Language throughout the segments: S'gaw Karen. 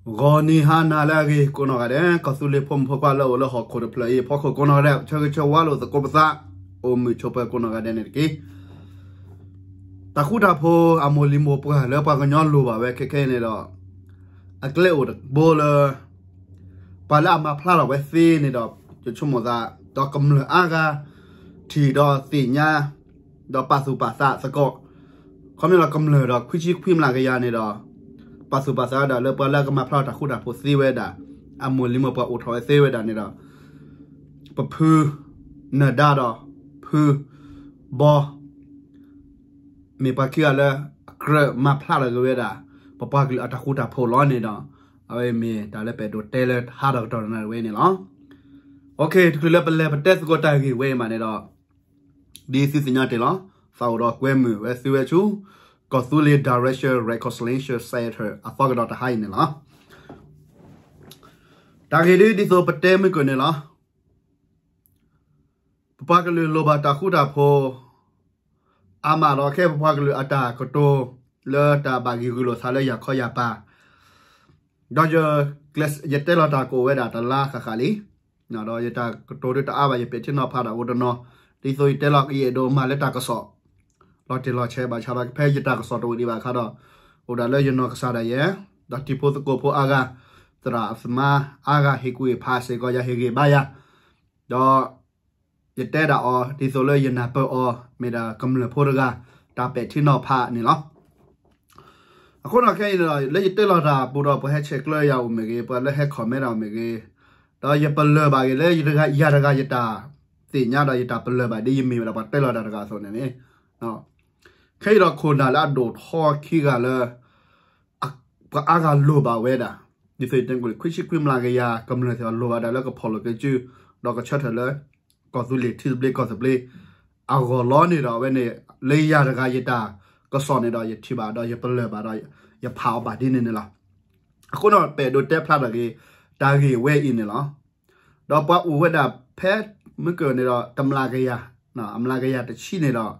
ဂီၤနံၤဟါနၤလၢအဂ့ၤကိးနီၢ်ဂၤဒဲး, ကီၢ်သူလ့ၤဖိမုၣ်ဖိခွါလၢအအိၣ်လၢဟီၣ်ခိၣ်တဖျၢၣ်အံၤအဖီခိၣ်ကိးနီၢ်ဂၤဒဲး, ဆၢဂ့ၤဆၢဝါလိာ်သကိးပသး, အိၣ်မုာ်ဆိးပၢၤကိးနီၢ်ဂၤဒဲးန့ၣ်တက့ၢ်. တၢ်ဃူတၢ်ဖိးအမိၢ်လံၤမိၢ်ပှၢ်လၢပှၤကညီလိၣ်ဘၣ်ဝဲခဲခဲအံၤန့ၣ်ဒီး, အကျဲအိၣ်တဘိလၢ ပှၤလၢအမၤဖျါထီၣ်ဝဲသ့န့ၣ်ဒီး, ယဆိကမိၣ်သး, ဒီးကမျၢၢ်အါဂၤ ထံၣ်ဒီးသ့ၣ်ညါ ဒီးပာ်သူၣ်ပာ်သးသကိး, ခီမ့ၢ်လီၤကမျၢၢ်ဒီးခွံဆံခွံမျးကယၤန့ၣ်ဒီး, ပာ်သူၣ်ပာ်သးဝဲဒၣ်လၢပှၤလၢအကမၤဖျါထီၣ်တၢ်ဃူတၢ်ဖိးသ့ဝဲဒၣ်, အမိၢ်လံၤမိၢ်ပှၢ်အိၣ်ထီၣ်ဝဲသ့ဝဲဒၣ်န့ၣ်ဒီး, ပဖု နၢၤဒါဒီး ဖု ဘီ မ့ၢ်ပှၤခံဂၤလၢအကြၢးမၤဖျါထီၣ်က့ၤဝဲဒၣ် ပပှၤကလုာ်အတၢ်ဃူတၢ်ဖိးလီၤန့ၣ်ဒီး, အဝဲမ့ၢ်တၢ်လၢပအဲၣ်ဒိးတဲလၢဟါဒီးကတီၢ်နၣ်ရံၣ်ဝဲန့ၣ်လီၤ. တချုးလၢပလဲၤပတဲသကိးတၢ်ဂ့ၢ်ဝဲအံၤမးန့ၣ်ဒီး, ဒ်သုသ့ၣ်ညါတ့ၢ်လီၤ, သးအိၣ်ဒီးကွဲမုာ်ဝဲသုဝဲဆူ ကီၢ်သူလ့ၤ Direction Reconciliation Center အသီကဒီးတဟါအံၤန့ၣ်လီၤ. တၢ်ဂ့ၢ်ဒ်သိးပတဲမုၢ်ကၢၢ်န့ၣ်လီၤ. ပပှၤကလုာ်လိၣ်ဘၣ်တၢ်ဃူတၢ်ဖိး အါမးဒီးခဲပပှၤကလုာ်အတၢ်ကတိၤ လၢတၢ်ဘၣ်ဂံၢ်ဂုာ်လိာ်သးလၢယၤခီယၤပၤ, ဒီးယတဲလီၤတၢ်ကအိၣ်ဝဲဒၣ်တလါဃၣ်ဃၣ်လံ, ဒီးယတၢ်ကတိၤဒ်တအါဘၣ် ယပဲာ်ထံနီၤဖးဒၣ်အိၣ်တနီၤ, ဒ်သိးယတဲလီၤယအဲၣ်ဒိးမၤလၢတၢ်ကစီၣ် လီၤတံၢ်လီၤဆဲးဘၣ်ဆၣ်ဒီး ဖဲယတၢ်ကစီၣ်တအိၣ်ဒံးဘၣ်အခါဒီး, အိၣ်ဒၣ်လၢယနီၢ်ကစၢ်ဒၣ်ယဲ, ဒီးတံၤဖိသကိးဖိအါဂၤ, သရၣ်သမါအါဂၤဟ့ၣ်ကူၣ်ဟ့ၣ်ဖးစ့ၢ်ကီးယၤဟ့ၣ်ဂံၢ်ဘါယၤ, ဒီး ယတဲဒၣ်အီၤ ဒ်သိးလၢယနၢ်ပၢၢ်အီၤ မ့ၢ်ဒၣ်ကမျၢၢ်ဖိတဂၤ တၢ်ပဲာ်ထံနီၤဖးန့ၣ်လီၤ. အဃိဒီးခဲအံၤန့ၣ်ဒီး လၢယတဲလီၤတၢ်အပူၤဒီး ပှၤဟဲဆဲးကျၢယၤအိၣ်မ့ၢ်ဂ့ၤ, ပှၤလၢဟဲ comment ဒၣ်အိၣ်မ့ၢ်ဂ့ၤ, ဒီးယပလၢၢ်ဘၣ်ဂ့ၤလၢ ယၤတဂၤယတၢ်သ့ၣ်ညါဒီးယတၢ်ပလၢၢ်ဘၣ် ဒ်ယမ့ၢ်ဝဲဒၣ်ပှၤတဲလီၤတၢ်တဂၤအသိးန့ၣ်န့ၣ်, ခဲအံၤဒီးခိၣ်နၢ်လၢအဒိၣ်ထီခံဂၤလၢ ပှၤအါဂၤလိၣ်ဘၣ်ဝဲဒၣ်, ဒ်သိးယတဲခွံဆံခွံမျးကယၤကမျၢၢ်သ့ၣ်တဖၣ်လိၣ်ဘၣ်ဒၣ်လၢကဖီၣ်လိာ်က့ၤစု, ဒီးကဆၢထၢၣ်လၢ ကီၢ်သူလ့ၤထံသဘျ့ကီၢ်သဘျ့ အဂီၢ်လီၤန့ၣ်ဒီး အဝဲန့ၣ် လၢယၤတဂၤယတၢ်ကစီၣ်န့ၣ်ဒီး ယထံၣ်ဘၣ်ဒီးယပလၢၢ်ဘၣ်ဒီး ယဖးအီၤဘၣ်ဒ်န့ၣ်န့ၣ်လီၤ. အဃိဒီးပအဲၣ်ဒိးတဲဖျါထီၣ်က့ၤ တၢ်ဂ့ၢ်ဝဲအံၤန့ၣ်လီၤ. ဒီးပှၤအိၣ်ဝဲဒၣ်ဖဲမုၢ်ကၢၢ်န့ၣ်ဒီး တမျးကယၤ, အမျးကယၤတဆံန့ၣ်ဒီး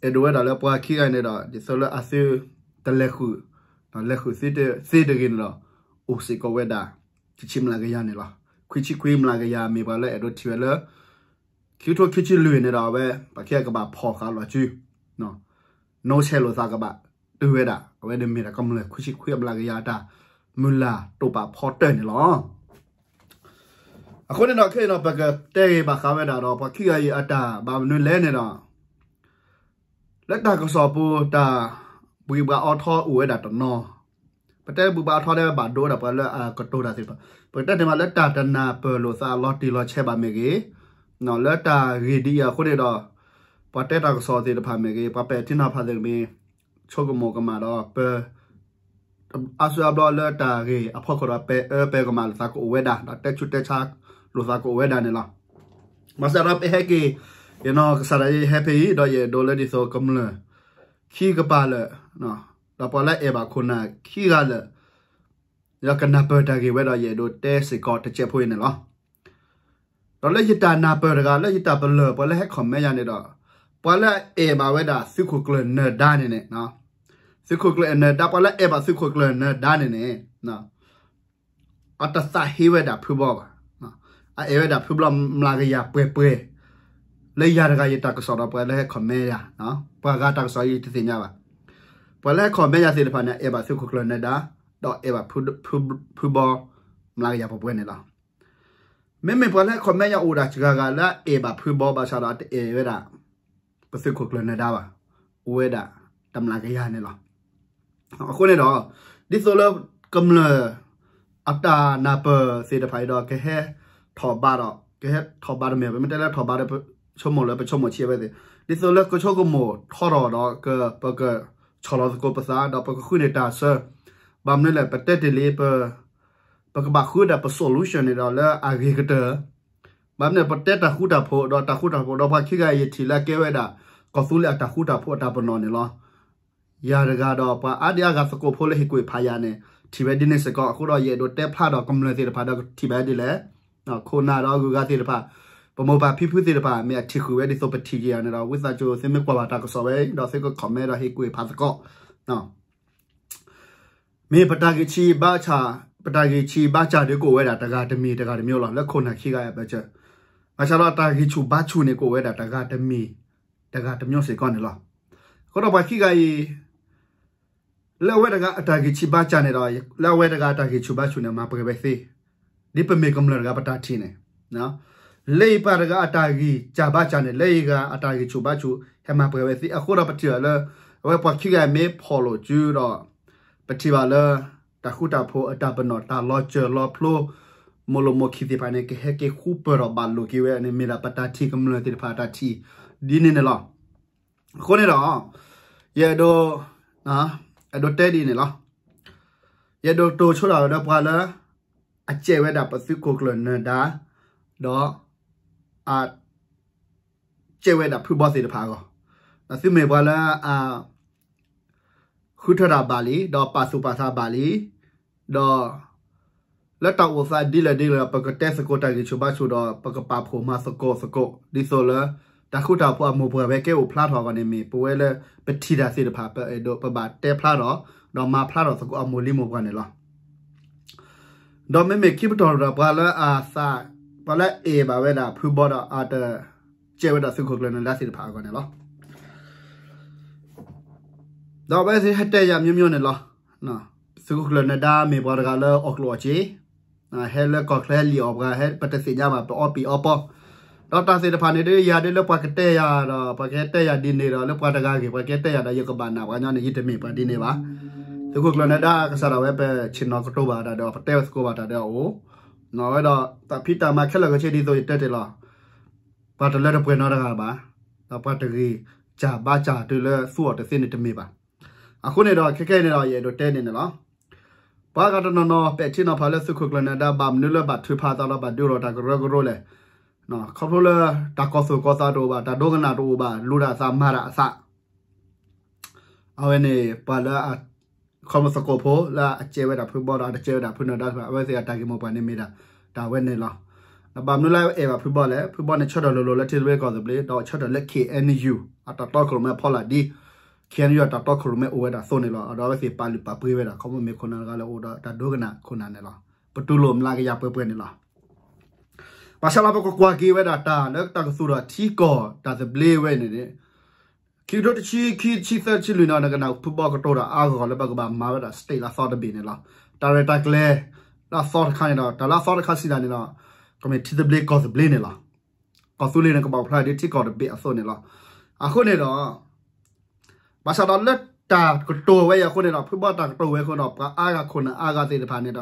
အဲၣ်ဒိးဝဲဒၣ်လၢပှၤခံဂၤန့ၣ်ဒီး ဒ်သိးလၢအသုတလဲၤဃုာ်, လဲၤဃုာ်သ့တဂ့ၤန့ၣ်ဒီး အိၣ်စ့ၢ်ကီးဝဲဒၣ် တဆံမျးကယၤန့ၣ်လီၤ. ခွံဆံခွံမျးကယၤမ့ၢ်ပှၤလၢအဲၣ်ဒိးထံၣ်ဝဲလၢ ခံကထိခံဆံလွံၢ်န့ၣ်ဒီး အဝဲ ပှၤခံဂၤကဘၣ်ဖီၣ်ဃာ်လီၤစု နီၢ်ဆဲးလိာ်သးကဘၣ်တုၤဝဲဒၣ် အဝဲန့ၣ်မ့ၢ်ဒၣ်ကမျၢၢ်ခွံဆံခွံအမျးကယၤအတၢ်မုၢ်လၢ်တိာ်ပာ်ဖီတၢၢ်န့ၣ်လီၤ. အဃိန့ၣ်ဒီးခဲအံၤဒီး ပကတဲဂ့ၤဘၣ်ဃးဝဲဒၣ်ဒီး ပှၤခံဂၤအံၤအတၢ်ဘၣ်မနုၤလဲၣ်န့ၣ်ဒီး လၢတၢ်ကစီၣ်ပူၤတၢ်ဘှံးဘှါအီထီအိၣ်ဝဲဒၣ်တနီၤ, ပတဲဘှံးဘှါအီထီဒဲးဘၣ်ဒိဝဲဒၣ်ပှၤလၢအကတိၤတၢ်သ့ၣ်တဖၣ်, ပကတဲတ့ၢ်မးလၢတၢ်တနၢ်ပၢၢ်လိာ်သးလီၤတံၢ်လီၤဆဲးဘၣ်မ့ၢ်ဂ့ၤ, လၢတၢ်ဂ့ၢ်ဒ်အံၤအဃိန့ၣ်ဒီး ပှၤတဲတၢ်ကစီၣ်သ့ၣ်တဖၣ်မ့ၢ်ဂ့ၤ, ပှၤပဲာ်ထံနီၤဖးသ့ၣ်တဖၣ်မ့ၢ်ဂ့ၤ, ဆိကမိၣ်ကမၣ်ဒီး ပ အါစုအါဘျီလၢတၢ်ဂ့ၢ်အဖီခိၣ်ဒီး ပဲာ်အၢပဲာ်ကမၣ်လိာ်သးကအိၣ်ဝဲဒၣ် ဒီးတဲဆူးတဲဆါလိာ်သးကအိၣ်ဝဲဒၣ်န့ၣ်လီၤ. ဘၣ်ဆၣ်ဒီးပဟဲက့ၤ ယနီၢ်ကစၢ်ဒၣ်ယဲ ယဟဲဖဲအံၤ ဒီးယအဲၣ်ဒိးလၢဒ်သိးကမျၢၢ်ခံကပၤလၢာ် ဒီးပှၤလၢအအဲၣ်ဘၣ်ခိၣ်နၢ်ခံဂၤလၢာ် ဒီးကနၢ်ပၢၢ်တၢ်ဂ့ၢ်ဝဲဒီး ယအဲၣ်ဒိးတဲစ့ၢ်ကီးတစဲးဖိအံၤန့ၣ်လီၤ. ဒီးလၢယတၢ်နၢ်ပၢၢ်တဂၤ လၢယတၢ်ပလၢၢ် ပှၤလၢဟဲ comment ယၤန့ၣ်ဒီး ပှၤလၢအအဲၣ်ဘၣ်ဝဲဒၣ်သုးခိၣ်ကျၢၢ်နၢၤဒါန့ၣ်န့ၣ်, သုးခိၣ်ကျၢၢ်နၢၤဒါ ပှၤလၢအအဲၣ်ဘၣ်သုးခိၣ်ကျၢၢ်နၢၤဒါန့ၣ်န့ၣ် အတသးဟ့ဝဲဒၣ်ဖုဘီဘၣ်, အအဲၣ်ဝဲဒၣ်ဖုဘီမျးကယၤပှဲၤပှဲၤ, လၢယၤတဂၤယတၢ်ကစီၣ်ဒီး ပှၤလၢဟဲ comment ယၤ, ပှၤဂၤတၢ်ကစီၣ်ယတသ့ၣ်ညါဘၣ်. ပှၤလၢဟဲ comment ယၤသ့ၣ်တဖၣ်န့ၣ် အဲၣ်ဘၣ်သုးခိၣ်ကျၢၢ်နၢၤဒါ ဒီးအဲၣ်ဘၣ်ဖုဘီမျးကယၤပှဲၤပှဲၤန့ၣ်လီၤ. မ့မ့ၢ်ပှၤလၢဟဲ comment ယၤအိၣ်ဒၣ်စှၤဂၤလၢအအဲၣ်ဘၣ်ဖုဘီဘၣ်ဆၣ်ဒီး အတအဲၣ်ဝဲဒၣ် ပသုးခိၣ်ကျၢၢ်နၢၤဒါဘၣ်, အိၣ်ဝဲဒၣ်တမျးကယၤန့ၣ်လီၤ. အဃိန့ၣ်ဒီး ဒ်သိးလၢကမျၢၢ်အတၢ်နၢ်ပၢၢ်သ့ၣ်တဖၣ်အံၤဒီး ကဟဲထီၣ်ဘးဒီး ကဟဲထီၣ်ဘးတမ့ၢ် ပမ့ၢ်တဲလၢထီၣ်ဘးဒီး ပဆိကမိၣ်လၢပဆိကမိၣ်ဆံးအဝဲသ့ၣ် ဒ်သိးလၢကဆိကမိၣ်ထီထီၣ်ဒီး ပကဆီၣ်လီၤသကိးပသး ဒီးပကဃုန့ၢ်တၢ်ဆၢ, ဘၣ်မနုၤလဲၣ် ပတဲတ့ၢ်လံ ပ ပကဘၣ်ဃုဒၣ်ပ solution န့ၣ်ဒီးလၢအဂ့ၤကတၢၢ်, ဘၣ်မနုၤလဲၣ် ပတဲတၢ်ဃူတၢ်ဖိးဒီးတၢ်ဃူတၢ်ဖိးဒီးပှၤခံဂၤအံၤယထံၣ်လၢအကဲဝဲဒၣ် ကီၢ်သူလ့ၤအတၢ်ဃူတၢ်ဖိးအတၢ်ပနီၣ်န့ၣ်လီၤ. ယၤတဂၤဒီးပှၤအါဒံအါဂၤသကိးဖိလၢဟ့ၣ်ကူၣ်ဖးယၤန့ၣ် ထံၣ်ဝဲဒ်န့ၣ်စ့ၢ်ကီး အဃိဒီးယအဲၣ်ဒိးတဲဖျါဒီးကမျၢၢ်သ့ၣ်တဖၣ်ဒီးကထံၣ်ဘၣ်ဒ်လဲၣ်, ခိၣ်နၢ်ဒီးအဂုၤအဂၤသ့ၣ်တဖၣ်, ပမိၢ်ပၢ်ဖံဖုသ့ၣ်တဖၣ် မ့ၢ်အထံၣ်ဃုာ်ဝဲဒ်သိးပထံၣ်က့ၤယၤန့ၣ်ဒီး ဝံသးစူၤသုမ့ၢ်ကွၢ်ဘၣ်တၢ်ကစီၣ်ဝဲဒီးသုက comment ဒီးဟ့ၣ်ကူၣ်ဟ့ၣ်ဖးသကိး မ့ၢ်ပတၢ်ဂံၢ်ဆံးဘါစၢ်, ပတၢ်ဂံၢ်ဆံးဘါစၢ်ဒီးကအိၣ်ဝဲဒၣ်တဂၤတမံၤတဂၤတမျိုးလီၤ. လၢခိၣ်နၢ်ခံဂၤအပၢဆၢ, ဘၣ်ဆၣ်ဒီးတၢ်ဂံၢ်ဆူၣ်ဘါဆူၣ်န့ၣ် ကအိၣ်ဝဲဒၣ်တဂၤတမံၤ တဂၤတမျိုးစ့ၢ်ကီးန့ၣ်လီၤ. အဃိဒီးပှၤခံဂၤအံၤ လၢအဝဲတဂၤအတၢ်ဂံၢ်ဆံးဘါစၢ်န့ၣ်ဒီး လၢအဝဲတဂၤအတၢ်ဂံၢ်ဆူၣ်ဘါဆူၣ်န့ၣ် မၤပှဲၤဝဲသ့, ဒ်ပမ့ၢ်ကမျၢၢ်တဂၤပတၢ်ထံၣ်န့ၣ်, လၢအပှၤတဂၤအတၢ်ဂံၢ်စၢ်ဘါစၢ်န့ၣ် လၢအဂၤအတၢ်ဂံၢ်ဆူၣ်ဘါဆူၣ် ဟဲမၤပှဲၤဝဲသ့. အဃိဒီးပထံၣ်ဘၣ်လၢ အဝဲပှၤခံဂၤမ့ၢ်ဖီၣ်လိာ်စုဒီး ပထံၣ်ဘၣ်လၢ တၢ်ဃူတၢ်ဖိးအတၢ်ပနီၣ် တၢ်လီၤစၢၤလီၤဖျိ မိၢ်လိာ်မိၢ်ခံသ့ၣ်တဖၣ်န့ၣ် ကဟဲက့ၤဃူပၢၢ်ထီၣ်ဘၣ်လိာ်က့ၤဝဲန့ၣ် မ့ၢ်ဒၣ်ပတၢ်ထံၣ်ကမျၢၢ်သ့ၣ်တဖၣ်အတၢ်ထံၣ် ဒ်န့ၣ်န့ၣ်လီၤ. အဃိန့ၣ်ဒီး ယအဲၣ်ဒိး အဲၣ်ဒိးတဲဒ်န့ၣ်လီၤ. ယအဲၣ်ဒိးတိၢ်ဆိဒၣ်ဝဲဒီးပှၤလၢ အကဲဝဲဒၣ်ပသုးခိၣ်ကျၢၢ်နၢၤဒါ ဒီး အ ကဲဝဲဒၣ်ဖုဘီသ့ၣ်တဖၣ်အဂီၢ်, ဒီးသုမ့ၢ်ပှၤလၢအ ဃုထၢတၢ်ဘၣ်လံ ဒီးပာ်သူၣ်ပာ်သးဘၣ်လံ, ဒီး လၢတၢ်အိၣ်သးဒ်လဲၣ်ဒ်လဲၣ်ဒီး ပကတဲသကိးတၢ်ဂံၢ်ဆူၣ်ဘါဆူၣ်ဒီး ပကပာ်ဖှိၣ်မၤသကိးသကိး ဒ်သိးလၢ တၢ်ဃူတၢ်ဖိးအမိၢ်ပှၢ်ဝဲကဲအိၣ်ဖျါထီၣ်အဂီၢ်န့ၣ် မ့ၢ်ပဝဲလၢပထံၣ်တၢ်သ့ၣ်တဖၣ် ပအဲၣ်ဒိးပဘၣ်တဲဖျါထီၣ် ဒီးမၤဖျါထီၣ်သကိးအမိၢ်လံၤမိၢ်ပှၢ်န့ၣ်လီၤ. ဒီးမ့မ့ၢ်ခံပတီၢ်ဒီးပှၤလၢအသး ပှၤလၢအအဲၣ်ဘၣ်ဝဲဒၣ်ဖုဘီဒီးအတကဲဝဲဒၣ်သုးခိၣ်ကျၢၢ်နၢၤဒါသ့ၣ်တဖၣ်အဂီၢ်န့ၣ်လီၤ. ဒီးအဝဲသ့ၣ်ဟဲတဲယၤမျိုးမျိုးန့ၣ်လီၤ. သုးခိၣ်ကျၢၢ်နၢၤဒါမ့ၢ်ပှၤတဂၤလၢအီၣ်ကျိၣ်အီၣ်စ့, ဟဲလၢကီၢ်ချၢလံာ်အီၣ်ပှၤ ဟဲပတသ့ၣ်ညါဘၣ် ပအီပံၤအီပီ, ဒီးတၢ်သ့ၣ်တဖၣ်န့ၣ်ဒီး ယၤဒ်လၢပှၤကတဲယၤဒီး ပှၤကတဲယၤဒ်န့ၣ်ဒီး လၢပှၤတဂၤဂ့ၤ ပှၤကတဲယၤဒီး ယကဘၣ်နာ်ပှၤညီန့ၣ် ယတမ့ၢ်ပှၤဒ်န့ၣ်ဘၣ်. သုးခိၣ်ကျၢၢ်နၢၤဒါကစၢ်ဒၣ်ဝဲ ပဆ့ၣ်နီၤကတိၤဘၣ်တၢ်ဒီး ပတဲသကိးဘၣ်တၢ်ဒီးအအိၣ်, အဝဲဒီးတၢ်ဖံးတၢ်မၤခဲလၢာ်ခဲဆ့ဒ်သိးယတဲတ့ၢ်လီၤ. ပှၤတလၢတပှဲၤနီတဂၤဘၣ်, ဒီးပှၤတဂ့ၤစၢ်ဘါစၢ်တုၤလၢသူအီၤတသ့န့ၣ်တမ့ၢ်ဘၣ်. အဃိန့ၣ်ဒီး ခဲကဲအံၤန့ၣ်ဒီး ယအဲၣ်ဒိးတဲန့ၣ်န့ၣ်လီၤ. ပှၤဂၤတနီၤနီၤ ပဲာ်ထံနီၤဖးလၢသုးခိၣ်ကျၢၢ်နၢၤဒါ ဘၣ်မနုၤလၢဘၣ်ထုးဖးအသးဒီးဘၣ်ဒုးထီၣ်တၢ်ကရၢကရိလဲၣ်. ခီဖျိလၢ တၢ်ကီၢ်သူၣ်ကီၢ်သးတအိၣ်ဘၣ်, တၢ်ဒိကနၣ်တအိၣ်ဘၣ်, လူၤဒၣ်အသးမၤဒၣ်အသး အဝဲန့ၣ် ပှၤလၢ ခီဖျိသကိးဖိလၢအကဲဝဲဒၣ်ဖုဘီဒီး အတကဲဝဲဒၣ်ဖုနၢၤဒါတဖၣ် အဝဲသ့ၣ်အတၢ်ဂ့ၢ်မိၢ်ပှၢ်န့ၣ်မ့ၢ်ဒၣ် တၢ်ဝဲန့ၣ်လီၤ. ဒီးဘၣ်မနုၤလၢအဲၣ်ဘၣ်ဖုဘီလဲၣ်, ဖုဘီန့ၣ်ဆၢထၢၣ်လိၤလိၤလၢထံသဘျ့ကီၢ်သဘျ့ ဒီးဆၢထၢၣ်လၢ ခ့ၣ်အဲၣ်ယူၣ် အတၢ်တီခိၣ်ရိၣ်မဲအဖီလာ်ဒ် ခ့ၣ်အဲၣ်ယူၣ် အတၢ်တီခိၣ်ရိၣ်မဲအိၣ်ဝဲဒၣ်အသိးန့ၣ်လီၤ. ဒီးအဝဲသ့ၣ်ပာ်လုၢ်ပာ်ပှ့ၤဝဲဒၣ် ခီဖျိမ့ၢ်ခိၣ်နၢ်တဂၤလၢအိၣ်ဒီးတၢ်ဒိကနၣ်ခိၣ်နၢ်န့ၣ်လီၤ. ပတူၢ်လိာ်မျးကယၤပှဲၤပှဲၤန့ၣ်လီၤ. ဘၣ်ဆၣ်ဒီးပကကွၢ်က့ၤဝဲဒၣ်တၢ်လၢတၢ်ကသူၣ်ထီၣ်ထံကီၢ်တၢ်သဘျ့ဝဲန့ၣ်န့ၣ် ခံကထိတဆံခံ တဆံသၢ တဆံလွံၢ်န့ၣ် နကနၣ်ဖုဘီကတိၤတၢ်အါဂီၢ်လၢပကဘၣ်မၤဝဲဒၣ် state လၢအသီတဘ့ၣ်န့ၣ်လီၤ. တၢ်ရဲၣ်တၢ်ကျဲၤလၢအသီတခါန့ၣ်ဒီး တၢ်လၢအသီတခါစံးဒၣ်န့ၣ်ဒီး ကမ့ၢ်ထံသဘျ့ကီၢ်သဘျ့န့ၣ်လီၤ. ကီၢ်သူလ့ၤန့ၣ် ကဘၣ်အိၣ်ဖျါဒ်ထံကီၢ်တဘ့ၣ်အသိးန့ၣ်လီၤ. အဃိန့ၣ်ဒီး ဘၣ်ဆၣ်ဒီးလၢတၢ်ကတိၤဝဲအံၤအဃိန့ၣ်ဒီး ဖုဘီတၢ်ကတိၤဝဲအဃိဒီး ပှၤအါဂၤခိၣ်နၢ်အါဂၤသ့ၣ်တဖၣ်န့ၣ်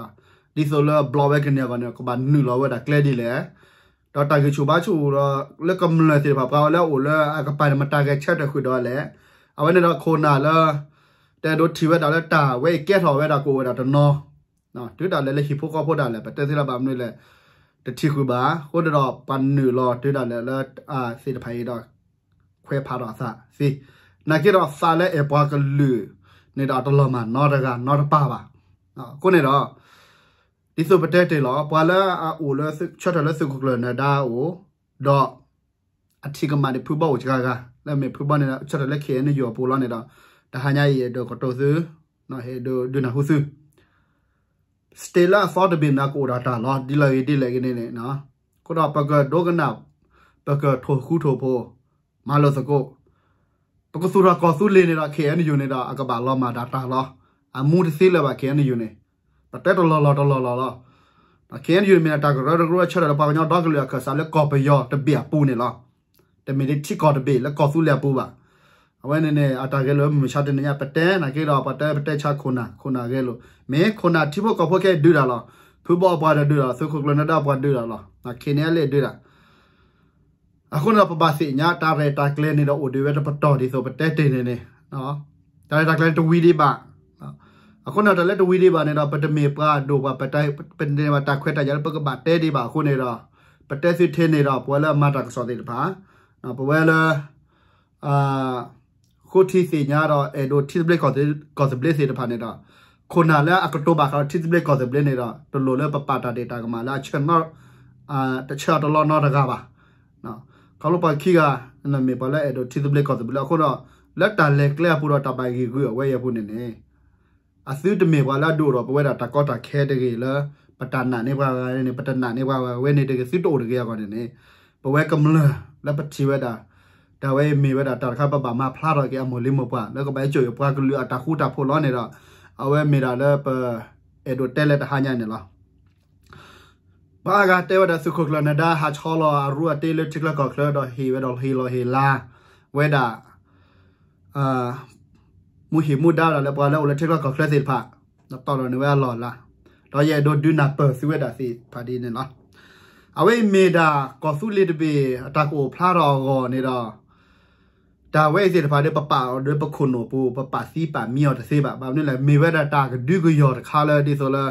ဒီး ဒ်သိးလၢဘျီဝဲကန့ၢ်အဂီၢ်န့ၣ် ကဘၣ်နုာ်လီၤဝဲဒၣ်ကျဲဒ်လဲၣ်. ဒီးတၢ်ဂံၢ်ဆူၣ်ဘါဆူၣ်ဒီး လၢကမျၢၢ်သ့ၣ်တဖၣ် ပှၤလၢအအိၣ်လၢအကပၤန့ၣ်မတၤဂဲၤဆၢထၢၣ်ဃုာ်ဒီးလဲၣ်. အဝဲန့ၣ်ဒီးခိၣ်နၢ်လၢ တအဲၣ်ဒိးထံၣ်ဝဲဒၣ်လၢတၢ်ဝဲအံၤကဲထီၣ်ဝဲဒၣ်ကအိၣ်ဝဲဒၣ်တနီၤ တုၤဒၣ်လဲာ်လၢဟံၣ်ဖိဃီဖိဒၣ်လဲာ် ပတဲသ့လၢဘၣ်မနုၤလဲၣ် တထံၣ်ဃုာ်ဘၣ်. အဃိန့ၣ်ဒီး ပှၤနုာ်လီၤတုၤဒၣ်လဲာ်လၢ သ့ၣ်တဖၣ်အံၤဒီး ခွဲးဖးထီၣ်အသးသ့. နာ်က့ဒီးသးလၢအဲၣ်ပှၤကလုာ်န့ၣ်ဒီး အတလီၤမၢ်နီတဂၤနီတပၢ်ဘၣ်. အဃိန့ၣ်ဒီး ဒ်သိးပတဲတ့ၢ်လီၤ ပှၤလၢအအိၣ်လၢဆၢထၢၣ်လၢသုးခိၣ်ကျၢၢ်နၢၤဒါအအိၣ် ဒီး အထံကမၣ်န့ၣ်ဖုဘီအိၣ်စှၤဂၤ လၢမ့ၢ်ဖုဘီန့ၣ် ဆၢထၢၣ်လၢ ခ့ၣ်အဲၣ်ယူၣ် အပူၤလီၤန့ၣ်ဒီး တဟါညါအံၤအဲၣ်ဒိးကတိၤသု အဲၣ်ဒိးဒုးနၢ်ဟူသု state လၢအသီတဘ့ၣ်န့ၣ် ကအိၣ်ဒီးတၢ်လီၤ ဒ်လဲၣ်ဂ့ၤဒ်လဲၣ်ဂ့ၤန့ၣ်န့ၣ် အဃိဒီးပကဒိကနၣ် ပကထိၣ်ဃူထိၣ်ဖိး မၤလိာ်သကိး ပကသူၣ်ထီၣ်ကီၢ်သူလ့ၤန့ၣ်ဒီး ခ့ၣ်အဲၣ်ယူၣ်န့ၣ်ဒီး အကဘၣ်လီၤမၢ်တၢ်တၢ်လီၤ. အမူတသ့လၢၤဘၣ် ခ့ၣ်အဲၣ်ယူၣ်န့ၣ် ပတဲတလီၢ်လီၢ်တလီၢ်လီၢ်လီၤ. ခ့ၣ်အဲၣ်ယူၣ်န့ၣ်မ့ၢ်ဒၣ်တၢ်ကရၢကရိဆၢထၢၣ်လၢပှၤကညီဒီကလုာ်အခၢၣ်စးလၢကီၢ်ပယီၤတဘ့ၣ်အပူၤန့ၣ်လီၤ. တမ့ၢ်ဒ်ထံကီၢ်တဘ့ၣ်လၢကီၢ်သူလ့ၤအပူၤဘၣ်. အဝဲန့ၣ်န့ၣ် အတၢ်ဂဲၤလိာ်မုၢ်မဆါတနံၤညါ ပတဲနာ်က့ဒီး ပှၤတဲပတဲဆါခိၣ်နၢ် ခိၣ်နၢ်ဂဲၤလိာ် မ့ၢ်ခိၣ်နၢ်ထံဖိကီၢ်ဖိခဲအံၤဒုးတၢ်လီၤ. ဖုဘီအပှၤဒီးဒုးတၢ်လီၤ သုးခိၣ်ကျၢၢ်နၢၤဒါအပှၤဒုးတၢ်လီၤ ခ့ၣ်အဲၣ်ယူၣ်လၢဒုးတၢ် အဃိန့ၣ်ဒီး ပဘၣ်သ့ၣ်ညါ တၢ်ရဲၣ်တၢ်ကျဲၤန့ၣ်ဒီး အိၣ်ဒံးဝဲတပတီၢ်ဒ်သိးပတဲတ့ၢ်န့ၣ်န့ၣ် တၢ်ရဲၣ်တၢ်ကျဲၤန့ၣ်တဝံၤဒံးဘၣ်. အဃိန့ၣ်ဒီးတၢ်လၢတဝံၤဒံးဘၣ်န့ၣ်ဒီး ပတမ့ၢ်ပှၤဒိၣ်ပှၤ ပတမ့ၢ်ဘၣ်တၢ်ခွဲးတၢ်ယာ်လၢပကဘၣ်တဲဒံးဘၣ်အဃိန့ၣ်ဒီး ပတဲသုထဲန့ၣ်ဒီး ပဝဲလၢအမၤတၢ်ကစီၣ်သ့ၣ်တဖၣ် ပဝဲလၢ ဃိထံသ့ၣ်ညါဒီးအဲၣ်ဒိးထံသဘျ့ကီၢ်သဘျ့သ့ၣ်တဖၣ်န့ၣ်ဒီး ခိၣ်နၢ်လၢအကတိၤဘၣ်ဃးဒီးထံသဘျ့ကီၢ်သဘျ့န့ၣ်ဒီး တလိၣ်လၢပပာ်တၢ်ဒ့ၣ်တၢ်ကမၣ်လၢအဆၢ တဆၢအတလီၢ်နီတဂၤဘၣ်. ခီဖျိပှၤခံဂၤ မ့ၢ်ပှၤလၢအဲၣ်ဒိးထံသဘျ့ကီၢ်သဘျ့အဃိဒီး လၢတၢ်လဲၤကျဲအပူၤဒီးတၢ်ဘၣ်ဂံၢ်ဂုာ်အဝဲအံၤအပူၤန့ၣ်န့ၣ် အသုတမ့ၢ်ပှၤလၢအဒုးအိၣ်ထီၣ်ပဝဲဒၣ်တၢ်ကီတၢ်ခဲတဂ့ၤလၢ ပတၢ်နာ်န့ၢ်ပှၤဂၤန့ၣ် ပတနာ်န့ၢ်ပှၤဂၤဝဲန့ၣ်တဂ့ၤ သုတအိၣ်တဂ့ၤအဂီၢ်န့ၣ်န့ၣ် ပဝဲကမျၢၢ်လၢပထံၣ်ဝဲဒၣ် တၢ်ဝဲအံၤမ့ၢ်ဝဲဒၣ်တၢ်တခါပဘၣ်မၤဖျါထီၣ်က့ၤအမိၢ်လံၤမိၢ်ပှၢ် လၢကဘၣ်ဟဲစိာ်အပှၤကလုာ်အတၢ်ဃူတၢ်ဖိးလီၤန့ၣ်ဒီး အဝဲမ့ၢ်ဒၣ်လၢပအဲၣ်ဒိးတဲလၢတဟါညါန့ၣ်လီၤ. ပှၤအါဂၤတဲဝဲဒၣ်သုးခိၣ်ကျၢၢ်နၢၤဒါဟးဆီလီၤအရူအတ့လၢထံချၢကီၢ်ချၢဒီးဟ့ၣ်ဝဲဒီးဟ့ၣ်လီၤဟ့ၣ်လၤဝဲဒၣ် မူဟ့ၣ်မူဒါဒၣ်လၢပှၤလၢအိၣ်လၢထံချၢကီၢ်ချၢသ့ၣ်တဖၣ် ဒီးတီၢ်လီၤန့ၢ်ဝဲအလီၢ်အလၤ ဒီးယအဲၣ်ဒိးဒုးနၢ်ပၢၢ်သုဝဲဒၣ်သ့ၣ်တဖၣ်ဒ်န့ၣ်လီၤ. အဝဲအံၤမ့ၢ်ဒၣ်ကီၢ်သူလ့ၤတဘ့ၣ်အတၢ်ကအိၣ်ဖျါထီၣ်အဂီၢ်န့ၣ်ဒီး တၢ်ဝဲအံၤသ့ၣ်တဖၣ်ဒီး ပပာ်အီၤဒီးပခိၣ်နူာ်ပူၤ ပပာ်သံပာ်မံအီၤတသ့ဘၣ်. ဘၣ်မနုၤလဲၣ် မ့ၢ်ဝဲဒၣ်တၢ်ကဒုကယီၤတခါလၢဒ်သိးလၢ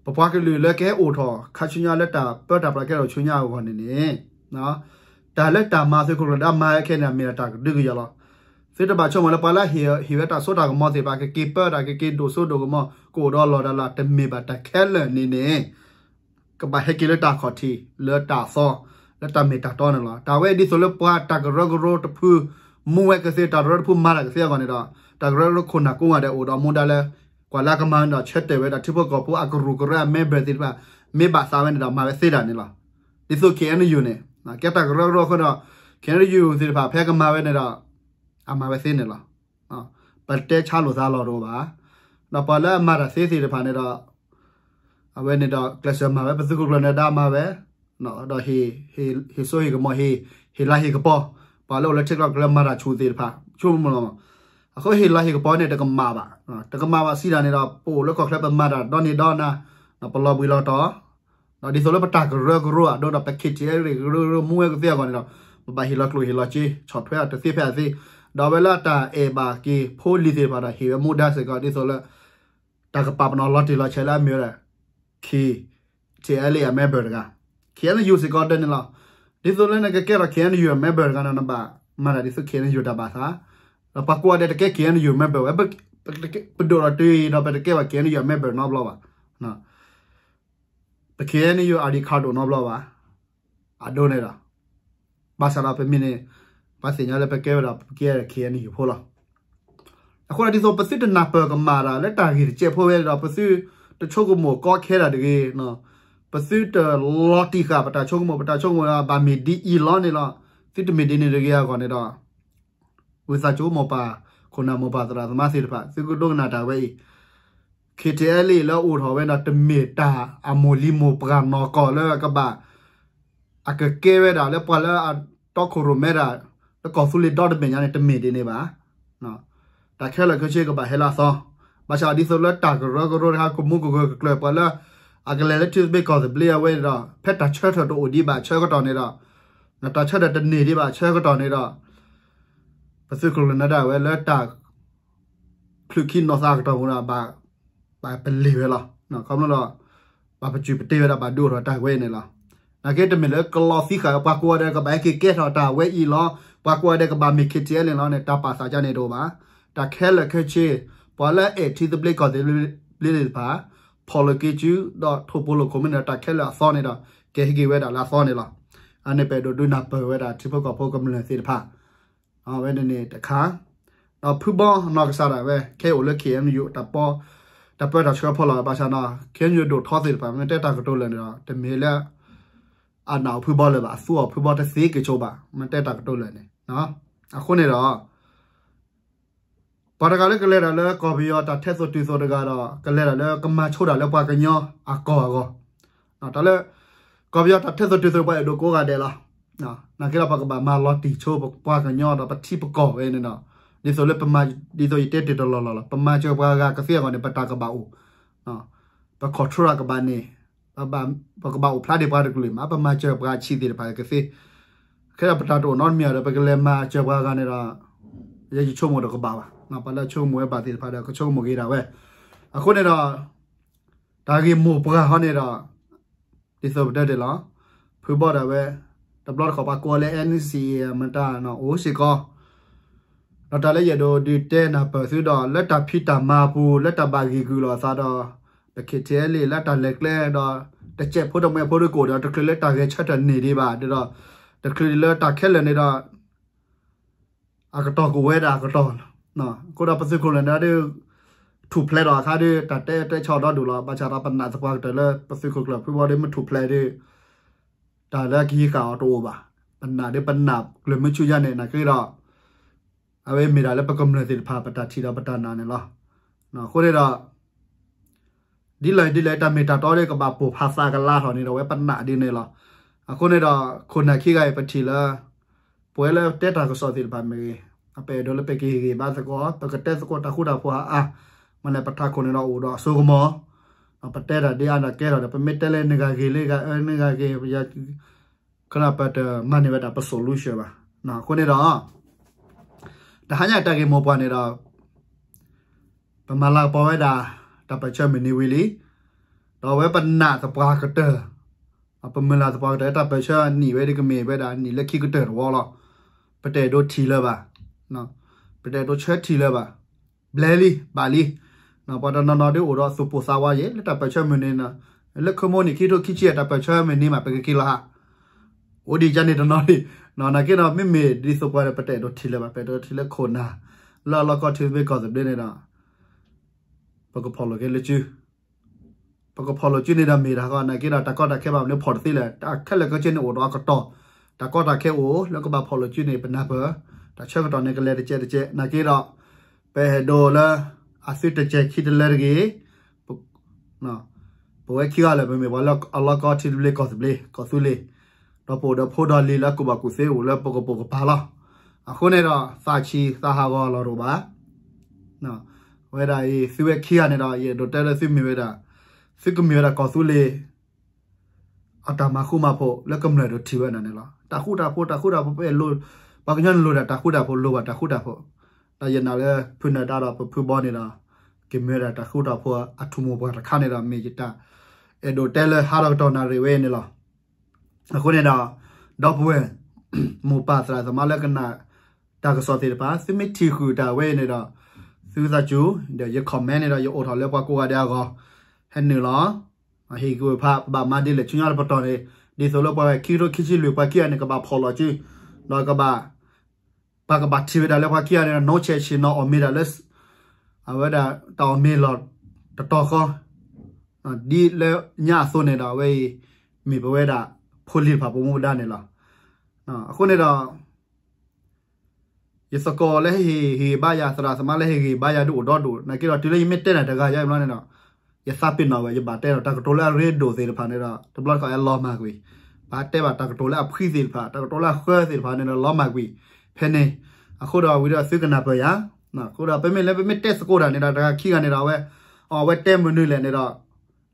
ပပှၤကလုာ်လၢကဟဲအိၣ်ထီၣ်ခါဆူညါလၢတၢ်ပၢတၢ်ပြးကဲထီၣ်ဆူညါအဂီၢ်န့ၣ်န့ၣ် တၢ်လၢတၢ်မၤသုးခိၣ်ကျၢၢ်နၢၤဒါမၤဝဲခဲန့ၣ် မ့ၢ်ဒၣ်တၢ်ကဒုကယီၤလီၤ. သုတဘၣ်ဆိကမိၣ်လၢပှၤလၢဟ့ၣ်ဝဲတၢ်စိတၢ်ကမီၤသ့ၣ်တဖၣ် ကက့ၤပၢတၢ် ကက့ၤဒိၣ်စိဒိၣ်ကမီၤ ကအိၣ်ဒီးလီၢ်ဒီးလၢ် တမ့ၢ်ဘၣ်တၢ်ခဲလၢာ်န့ၣ်န့ၣ် ကဘၣ်ဟဲက့ၤလၢတၢ်ခီၣ်ထံး လၢတၢ်သီ လၢတၢ်မ့ၢ်တၢ်တီန့ၣ်လီၤ. တၢ်ဝဲဒ်သိးလၢပှၤတၢ်ကရၢကရိတဖု မူဝဲကသ့ တၢ်ကရၢတဖုမၤတၢ်ကသ့အဂီၢ်န့ၣ်ဒီး တၢ်ကရၢကရိခိၣ်နၢ်ကိးဂၤဒဲးအိၣ်ဒီးမူဒါလၢ ကွၢ်လၢအကမၤန့ၣ်ဒီး ဆၢတဲာ်ဝဲဒၣ်ထံဖိကီၢ်ဖိအကရူၢ်ကရၢအ member သ့ၣ်တဖၣ် မ့ၢ်ဘၣ်သးဝဲန့ၣ်ဒီး မၤဝဲသ့ဒၣ်န့ၣ်လီၤ. ဒ်သိး K N U န့ၣ် ကဲတၢ်ကရၢကရိအဃိဒီး K N U သ့ၣ်တဖၣ်ဖဲကမၤဝဲန့ၣ်ဒီး အမၤဝဲသ့န့ၣ်လီၤ. ပတဲဆါလိာ်သးလီၤတအိၣ်ဘၣ်. ဒီးပှၤလၢအမၤတၢ်သ့သ့ၣ်တဖၣ်န့ၣ်ဒီး အဝဲန့ၣ်ဒီး ကျဲးစၢးမၤဝဲ ပသုးခိၣ်ကျၢၢ်နၢၤဒါမၤဝဲ ဒီး ဟ့ၣ်စိဟ့ၣ်ကမီၤ ဟ့ၣ်လၤဟ့ၣ်ကပီၤ ပှၤလၢအိၣ်လၢထံချၢကီၢ်ချၢမၤတၢ်ဆူၣ်သ့ၣ်တဖၣ် ဆိကမိၣ်လီၤ. အဃိဟ့ၣ်လၤဟ့ၣ်ကပီၤန့ၣ် တကမၣ်ဘၣ်, တကမၣ်ဘၣ်စံးတၢ်န့ၣ်ဒီး ပအိၣ်လၢကီၢ်ချၢပမၤတၢ်ဒီနံၤဒီနၤ ပလီၤဘှံးလီၤတီၤ ဒီးဒ်သိးလၢပတၢ်ကရၢကရိအဒိဒီး ပ K T L A ကရၢကရိမူဝဲကသ့အဂီၢ်န့ၣ်ဒီး ပဘၣ်ဟ့ၣ်လီၤကျိၣ်ဟ့ၣ်လီၤစ့ ဆီၣ်ထွဲအီၤတသ့ဖဲအသ့, ဒီးအဝဲလၢအတၢ်အဲၣ်ဘၣ်က့ၤဖိလံၤသ့ၣ်တဖၣ်ဒီး ဟ့ၣ်ဝဲမူဒါစ့ၢ်ကီး ဒ်သိးလၢ တၢ်ကပာ်ပနီၣ်လီၤတံၢ်လီၤဆဲးလၢအမ့ၢ်ဝဲဒၣ် K T L A အ member တဂၤ, K N U စ့ၢ်ကီးဒ်န့ၣ်လီၤ. ဒ်သိးလၢနကကဲထီၣ် K N U အ member တဂၤန့ၣ် နဘၣ်မၤတၢ်ဒ်သိး K N U တၢ်ဘၣ်သး, ဒီးပှၤကိးဂၤဒဲးတကဲ K N U member ဝဲ, ပဒိၣ်ထီၣ်တုၤအံၤဒီး ပတကဲဘၣ် K N U member နီတဘျီဘၣ်. ပ K N U I D card ဒိၣ်နီတဘျီဘၣ်. အဒိန့ၣ်ဒီး ဘၣ်ဆၣ်ဒီးပမ့ၢ်န့ၣ် ပှၤသ့ၣ်ညါလၢပကဲဝဲဒၣ် ပကဲ K N U ဖိလီၤ. အဃိဒီးဒ်သိးပသုတနၢ်ပၢၢ်ကမၣ်တၢ် လၢတၢ်ဂ့ၢ်တစဲးဖိဝဲဒီး ပသုတဆိကမိၣ်ကီခဲတၢ်တဂ့ၤ, ပသုတလီၤတံၢ်ဃာ်ပတၢ်ဆိကမိၣ်, ပတၢ်ဆိကမိၣ်ဘၣ်မ့ၢ်ဒ်အံၤလီၤန့ၣ်လီၤ. သုတမ့ၢ်ဒ်န့ၣ်တဂ့ၤအဂီၢ်န့ၣ်ဒီး ဝံသးစူၤမိၢ်ပၢ်, ခိၣ်နၢ်မိၢ်ပၢ်သရၣ်သမါသ့ၣ်တဖၣ် သုကဒိကနၣ်တၢ်ဝဲအံၤ, K T L A လၢအိၣ်ထီၣ်ဝဲဒီး တမ့ၢ်တၢ်အမိၢ်လံၤမိၢ်ပှၢ်နီၢ်ကီၢ်လၢကဘၣ် အကကဲဝဲဒၣ်လၢပှၤလၢအတီခိၣ်ရိၣ်မဲဒၣ် လၢကီၢ်သူလ့ၤဒီတဘ့ၣ်ညါန့ၣ် တမ့ၢ်ဒ်န့ၣ်ဘၣ်. တၢ်ခဲလၢာ်ခဲဆ့ကဘၣ်ဟဲလၢအသီ, ဘၣ်ဆၣ်ဒ်သိးလၢတၢ်ကရၢကရိတခါ ကမူကဂၢၢ်ကကျၢၤပှၤလၢ အကလဲၤလၢထံသဘျ့ကီၢ်သဘျ့အဝဲန့ၣ်ဒီး ဖဲတၢ်ဆၢထၢၣ်တအိၣ်ဒံးဘၣ်အဆၢကတီၢ်န့ၣ်ဒီး တၢ်ဆၢထၢၣ်တန့ၢ်ဒံးဘၣ်အဆၢကတီၢ်န့ၣ်ဒီး ပသုးခိၣ်ကျၢၢ်နၢၤဒါဝဲလၢတၢ် ချုးခံနီၤသးအကတီၢ်ပူၤဒီး ဘၣ်ပလ့ၢ်ဝဲလီၤ. ခီဖျိဒီး ဘၣ်ပစူၢ်ပတ့ၢ်ဝဲဒၣ်ဘၣ်ဒုးအိၣ်ထီၣ်တၢ်ဝဲအံၤန့ၣ်လီၤ. နာ်က့တမ့ၢ်လၢကလီၤသံဃာ် ပှၤကိးဂၤဒဲးကဘၣ်ဟဲက့ၤကဲထီၣ်တၢ်ဝဲအံၤလီၤ, ပှၤကိးဂၤဒဲးကဘၣ်မ့ၢ် K T L A န့ၣ်လီၤန့ၣ် တၢ်ပာ်သးကါန့ၣ်တအိၣ်ဘၣ်. တၢ်ခဲလၢာ်ခဲဆ့ပှၤလၢအအဲၣ်ထံသဘျ့ကီၢ်သဘျ့သ့ၣ်တဖၣ် ဖီၣ်လိာ်က့ၤစု ဒီးထိၣ်ဖိလိာ်ခိၣ်မ့ၢ်န့ၣ်ဒီး တၢ်ခဲလၢာ်အသီန့ၣ်ဒီး ကဲဟ့ၣ်က့ၤဝဲဒၣ်လၢအသီန့ၣ်လီၤ. အန့ၣ်ပအဲၣ်ဒိးဒုးနၢ်ပၢၢ်ဝဲဒၣ်ထံဖိကီၢ်ဖိကမျၢၢ်သ့ၣ်တဖၣ် အဝဲန့ၣ်န့ၣ်တခါ, ဒီးဖုဘီနီၢ်ကစၢ်ဒၣ်ဝဲ ခဲအံၤအိၣ်လၢ K N U တၢ်ပၢတၢ်ဆှၢဖီလာ် ဘၣ်ဆၣ်နီၤ K N U ဒိၣ်ထီသ့ၣ်တဖၣ် မ့ၢ်တဲတၢ်ကတိၤလၢာ်န့ၣ်ဒီး တမ့ၢ်လၢ အနာ်အီၤဖုဘီလၢၤဘၣ်, အသူအီၤဖုဘီတသ့က့ၤဆိဘၣ်, မ့ၢ်တဲတၢ်ကတိၤလၢာ်န့ၣ်. အဃိန့ၣ်ဒီး ပှၤတဂၤလၢကလဲၤတၢ်လၢကီၢ်ပယီၤတၢ်ထဲသိးတုၤသိးတဂၤဒီး ကလဲၤတၢ်လၢကမၤဆိတၢ်လၢပှၤကညီအကီၢ်အဂီၢ်, တၢ်လၢ ကီၢ်ပယီၤတၢ်ထဲသိးတုၤသိးပှၤအဲၣ်ဒိးကိးဂၤဒဲးလီၤ. နာ်က့ဒီးပကဘၣ်မၤလီၤတံၢ်ဆိပှၤကညီဒီးပထံပကီၢ်ဝဲန့ၣ်ဒီး ဒ်သိးလၢပမၤ ဒ်သိးယတဲတ့ၢ်တလီၢ်လီၢ်လီၤ ပမၤစၢၤပှၤဂၤကသ့အဂီၢ်န့ၣ် ပတၢ်ကဘၣ်အိၣ် ပ control ကဘၣ်န့ၣ် ပကဘၣ်အိၣ်ဖျါဒံးပှၤတကလုာ်မး ပမၤစၢၤပှၤဆံးသ့ၣ်တဖၣ်ကသ့, ခဲဒီးပတၢ်တအိၣ်နီတမံၤဒီး ပကလဲၤမၤစၢၤပှၤဂၤန့ၣ်ဒီး ယဲယဆိကမိၣ်တကဘၣ်ဘၣ်, ပှၤလၢအဆိကမိၣ်ဝဲဘၣ်သ့ၣ်တဖၣ်ဒီး ကဆိကမိၣ်က့ၤဒၣ်ဝဲ. အဃိန့ၣ်ဒီး တၢ်ဂ့ၢ်မိၢ်ပှၢ်ဟီန့ၣ်ဒီး ဒ်သိးပတဲတ့ၢ်လီၤ, ဖုဘီဒၣ်ဝဲ တဘျီတခီၣ်ပှၤကိးလၢ N C A မတၤနီၣ်အိၣ်စ့ၢ်ကီး ဒီးတၢ်လၢယအဲၣ်ဒိးဒုးတဲနၢ်ပၢၢ်သုဒီး လၢတၢ်ဖံးတၢ်မၤအပူၤ လၢတၢ်ဘၣ်ဂံၢ်ဂုာ်လိာ်အသးဒီး ပ K T L A လၢတၢ်လဲၤကျဲဒီး တစဲးဖိတမှဲးဖိဒုးကအိၣ်ဒီး တချုးလၢတၢ်ဂဲၤဆၢထၢၣ်န့ၢ်ဒံးဘၣ်ဒီး တချုးလၢတၢ်ခဲလၢာ်န့ၣ်ဒီး အကတီၢ်ကအိၣ်ဝဲဒၣ်အကတီၢ်လီၤ. အဃိဒီးပသုးခိၣ်လၢာ်န့ၣ်ဒီး ထူၣ်ဖျဲးဒီးအခါဒီး တၢ်တဲတဲဆီဒီဒူၣ်လီၤ. ဘၣ်ဆၣ်ဒီးပနာ်သပှၢ်ကတၢၢ်လၢပသုးခိၣ်ကျၢၢ်ဖုဘီဒီး မ့ၢ်ထူၣ်ဖျဲးဒီး တၢ်လၢကဟံးဃာ်အီၤတအိၣ်ဘၣ်. ပနာ်ဒီးပနာ်ကျၢၤမုၢ်ဆူညါန့ၣ် နာ်က့ဒီး အဝဲမ့ၢ်ဒၣ်လၢပကမျၢၢ်သ့ၣ်တဖၣ် ပတၢ်ထံၣ်ဒီးပတၢ်နာ်န့ၣ်လီၤ. အဃိန့ၣ်ဒီး ဒ်လဲၣ်ဒ်လဲၣ် တၢ်မ့ၢ်တၢ်တီဒီး ကဘၣ်ပိာ်ဖးသးကလါထီၣ်န့ၣ်ဒီး ဝဲပနာ်ဒ်န့ၣ်လီၤ. အဃိန့ၣ်ဒီး ခိၣ်နၢ်ခံဂၤအံၤ ပထံၣ်လၢ ပဝဲလၢတဲတၢ်ကစီၣ်သ့ၣ်တဖၣ်မ့ၢ်ဂ့ၤ, ပအဲၣ်ဒိးလၢပကဟ့ၣ်ဂံၢ်ဘါသကိး, ပကတဲသကိးတၢ်ဃူတၢ်ဖိးအါအါ, မ့ၢ်လၢပထးခိၣ်န့ၣ်ဒီးအိၣ်ဒီးအစိကမီၤ, ပတဲတၢ်ဒ်အါဒီးကဲထီၣ်ဒီး ပမ့ၢ်တဲလၢနဂၤဂ့ၤလၢဂၤအၢနဂၤဂ့ၤ, ခီပတမၤန့ၢ်ဝဲဒၣ်ပ solution ဘၣ်. အဃိန့ၣ်ဒီး တဟါညါတၢ်ဂ့ၢ်မိၢ်ပှၢ်န့ၣ်ဒီး ပမၤလၤကပီၤဝဲဒၣ် တၢ်ပၢၢ်ဆၢမုၢ်နံၤဝံၤလံ, ဒီးအဝဲပနာ်သပှၢ်ကတၢၢ်, ပမုၢ်လၢ်သပှၢ်ကတၢၢ် တၢ်ပၢၢ်ဆၢအနံၣ်ဝဲဒၣ်ကမ့ၢ်ဝဲဒၣ်နံၣ်လၢခံကတၢၢ်တဝီလီၤ. ပတအဲၣ်ဒိးထံၣ်လၢၤဘၣ်, ပတအဲၣ်ဒိးဆၢထံၣ်လၢၤဘၣ်, ဘျဲလံ, ဘၣ်လံ. ပှၤတနီၤနီၤဒ်အိၣ်ဒီးသူၣ်ပိၢ်သးဝးယဲၢ် လၢတၢ်ပၢၢ်ဆၢမုၢ်နံၤ, လၢခီမီနံၣ်ခံထိခံဆံ တၢ်ပၢၢ်ဆၢမုၢ်နံၤမး ပကက့ၤလီၤဟး အိၣ်ဒံးကန့ၣ်တနီၤဒံး, နာ်က့ဒီး မ့မ့ၢ်ဒ်သိးပှၤဒီး ပတအဲၣ်ဒိးထံၣ်လၢၤဘၣ်, ပအဲၣ်ဒိးထံၣ်လၢခိၣ်နၢ် လၢအလီၢ်ကီထံသဘျ့ကီၢ်သဘျ့န့ၣ်ဒီး ပကဖီၣ်လိာ်က့ၤလၢစု, ပကဖီၣ်လိာ်စုန့ၣ်ဒီးမ့ၢ်တၢ်ဃီ, နာ်က့ဒီး တၢ်ကီတၢ်ခဲဘၣ်မနုၤဖီၣ်တသ့လဲၣ်, တၢ်ခဲလၢာ်ခဲဆ့န့ၣ်အိၣ်ဒီးအကတီၢ်, တၢ်ကီတၢ်ခဲအိၣ်လၢကဘၣ်ဖီၣ်လိာ်စုန့ၣ် ပနၢ်ပၢၢ်, တၢ်ဆၢကတီၢ်န့ၣ်ကလဲၤတကဲးတကဲး, နာ်က့ဒီး ပအဲၣ်ဒိးလၢ အသုတစဲးခံတလၢတဂ့ၤ ပဝဲခံဂၤလၢာ် ပမ့ၢ်ပှၤလၢအလီၢ်ကီထံသဘျ့ကီၢ်သဘျ့ ကီၢ်သူလ့ၤ, ဒီးပအိၣ်ဒီးဖိဒီးလံၤလၢကူၣ်ဘၣ်ကူၣ်သ့ အိၣ်လၢပကပိာ်ကပၤလီၤ. အဃိန့ၣ်ဒီး သးဆံးသးဟးဂီၤလီၤတအိၣ်ဘၣ်. အဝဲဒၣ်အံၤ သုဝဲခံဂၤန့ၣ်ဒီး ယအဲၣ်ဒိးတဲလၢသုမ့ၢ်ဝဲဒၣ်, သုကမ့ၢ်ဝဲဒၣ်ကီၢ်သူလ့ၤ အတၢ်မၤဃူမၤဖိးလၢကမျၢၢ်ဒိးထံၣ်ဝဲဒၣ်န့ၣ်လီၤ. တၢ်ဃူတၢ်ဖိး တၢ်ဃူတၢ်ဖိး ပအဲၣ်လိာ်, ပှၤကညီန့ၣ်လိၣ်ဒၣ်တၢ်ဃူတၢ်ဖိး လိၣ်ဘၣ်တၢ်ဃူတၢ်ဖိး, ဒီးယနာ်လၢဖုနၢၤဒါဒီးပဖုဘီန့ၣ်ဒီး ကမ့ၢ်ဝဲဒၣ်တၢ်ဃူတၢ်ဖိးအထူၣ်မိၢ်ပှၢ်တခါန့ၣ်ဒီး မ့ၢ်ယတၢ်အဲၣ်ဒိးတဲလၢဟါဒီးကတီၢ်နၣ်ရံၣ်ဝဲအံၤန့ၣ်လီၤ. အဃိန့ၣ်ဒီး ဒီပုၢ်ဝဲၢ် မိၢ်ပၢ်သရၣ်သမါလၢကနၣ်တၢ်ကစီၣ်သ့ၣ်တဖၣ် သုမ့ၢ်ထံၣ်ဃုာ်တၢ်ဝဲအံၤန့ၣ်ဒီး သုသးစူၤ ဒီးယ comment န့ၣ်ဒီး ယအိၣ်ထီၣ်လၢပှၤကိးဂၤဒဲးအဂီၢ် ဟဲနုာ်လီၤ. ဟ့ၣ်ဂံၢ်ဟ့ၣ်ဘါ ပဘၣ်မၤဒ်လဲၣ် ဆူညါတပတီၢ်န့ၣ် ဒ်သိးလၢပှၤဂၤခံကထိခံဆံလွံၢ် ပှၤခံဂၤန့ၣ် ကဘၣ်ဖီၣ်လီၤစု ဒီးကဘၣ် ပှၤကဘၣ်ထံၣ်ဝဲဒၣ်လၢပှၤခံဂၤန့ၣ်ဒီး နီၢ်ဆဲးဆ့ၣ်နီၤအီၣ်မ့ၤဒၣ်လၢ အဝဲဒၣ်တၢ်အီၣ်မ့ၤလီၢ်တတီၤဃီ ဒ်လၢညါအသိးန့ၣ်ဒီး အဝဲအံၤ မ့ၢ်ပဝဲဒၣ် ဖိလံၤတဖၣ်ပမူပဒါန့ၣ်လီၤ. အဃိန့ၣ်ဒီး ယသကိးလၢဟ့ၣ်ဂံၢ်ဘါယၤ သရၣ်သမါလၢဟ့ၣ်ဂံၢ်ဘါယၤဒုးအိၣ်ဒီဒူၣ် နာ်က့ဒီး တုၤလၢယမ့ၢ်တဲနၤတဂၤယါအံၤဘျီန့ၣ်ဒီး ယသးပ့ၤနီၣ်ဝဲ ယဘၣ်တဲဒီး တၢ်ကတိၤလၢအရ့ဒိၣ်သ့ၣ်တဖၣ်န့ၣ်ဒီး တဘျီတခီၣ်အဲၣ်လီၤမၢ်ကွံာ်, ပတဲဘၣ်တၢ်ကတိၤလၢအဖှံသ့ၣ်တဖၣ် တၢ်ကတိၤလၢအဃၢသ့ၣ်တဖၣ်န့ၣ်ဒီး လီၤမၢ်ကွံာ်ဖဲန့ၣ်, အဃိဒီးဝံၤဒီးသုကနၢ်ပၢၢ်ယၤ, အဃိဒီးပမ့ၢ်လၢပမ့ၢ်တဲသကိးတၢ်န့ၣ်ဒီး တဂၤခံဂၤန့ၣ်ဒီး အဝဲ အဝဲတဲမနုၤလဲၣ်န့ၣ်ဒီး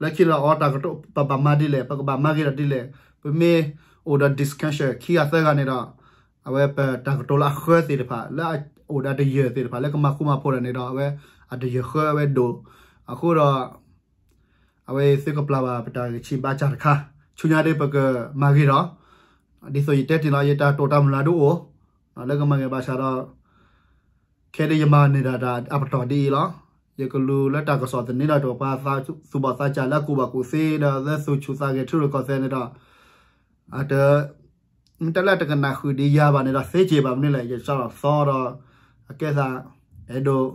လၢခံလီၤအီၤတၢ်ကတိၤ ပဘၣ်မၤဒ်လဲၣ် ပကဘၣ်မၤဂ့ၤဒီးဒ်လဲၣ်, ပမ့ၢ်အိၣ်ဒီး discussion ခံဂၤသၢဂၤန့ၣ်ဒီး အဝဲပတၢ်ကတိၤလၢအဃၢသ့ၣ်တဖၣ် လၢအအိၣ်ဒီးတယၢၢ်သ့ၣ်တဖၣ် လၢကမၤဃူမၤဖိးတၢ်န့ၣ်ဒီး အဝဲအတယၢၢ်ဃၢဝဲဒိၣ်, အဃိဒီး အဝဲသုကပျၢ်ဘၣ်ပတၢ်ဂံၢ်ဆံးဘါစၢ်တခါ, ဆူညါဒီးပကမၤဂ့ၤဒီး, ဒ်သိးယတဲတ့ၢ်လီၤ ယတၢ်တိာ်တၢ်မုၢ်လၢ်ဒုးအိၣ်, လၢကမၤဂ့ၤဘၣ်ဆၣ်ဒီး ခဲဒုးယမၤန့ၢ်ဒၣ်တၢ်အပတီၢ်ဒ်အံၤလီၤ. ယကလူၤလၢတၢ်ကစီၣ်သန့ဒီး တပှၤသူၣ်ဘီၣ်သးစၢ်လၢအကူၣ်ဘၣ်ကူၣ်သ့ဒီး လၢသူၣ်ဆူၣ်သးဂဲၤထူရကီၢ်သဲးန့ၣ်ဒီး အတ မ့ၢ်တၢ်လၢအတကနၣ်ဃုာ်ဒံးယၤဘၣ်န့ၣ်ဒီး သ့က့ၤဘၣ်မနုၤလဲၣ် ယစးထီၣ်သီဒီး အကဲသး အဲၣ်ဒိး